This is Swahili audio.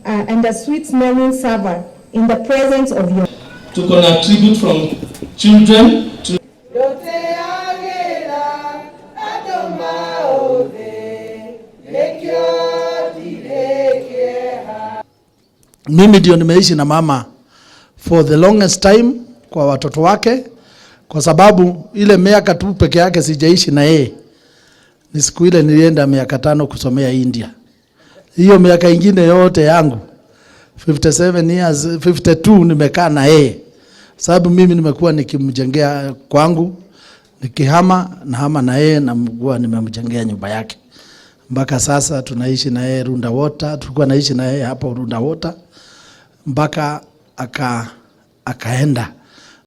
And a sweet smelling savor in the presence of your Tuko na tribute from children to Ndũteagĩra andũ maũthĩ, nĩkĩo ndirĩ kĩeha. Mimi ndio nimeishi na mama for the longest time kwa watoto wake, kwa sababu ile miaka tu peke yake sijaishi na yeye ni siku ile nilienda miaka 5 kusomea India. Hiyo miaka ingine yote yangu 57 years, 52 nimekaa na yeye, sababu mimi nimekuwa nikimjengea kwangu, nikihama nahama na yeye na mkuwa nimemjengea nyumba yake mpaka sasa tunaishi na yeye Runda Water. Tulikuwa naishi na yeye hapo Runda Water mpaka akaenda.